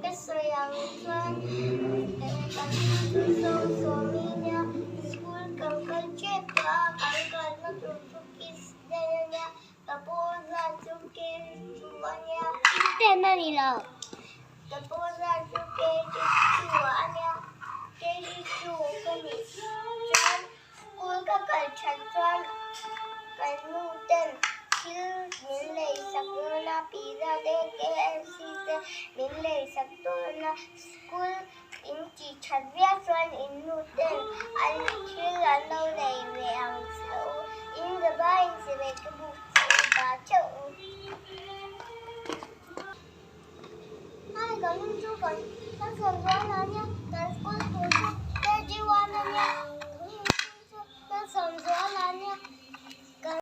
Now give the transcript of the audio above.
Ka sawi ang chuan kan chu Sawmsawmi nia school kan kal tep tawh a, kan kalna tur chu kiss den a nia, ka pu zat chu KG a nia. Den a ni lo. Ka pu zat chu KG a nia, KG ka nih chuan School ka kal that chuan kan nu ten thil min lei sak dawn a, pizza te KFC te min lei sak dawn a, school in tih that viau chuan in nu ten an thil an lo lei ve ang che u, in zava in chibai ka buk che u ba theuh u. Hi ka nu chu kan kan sawn zual a nia, kan school.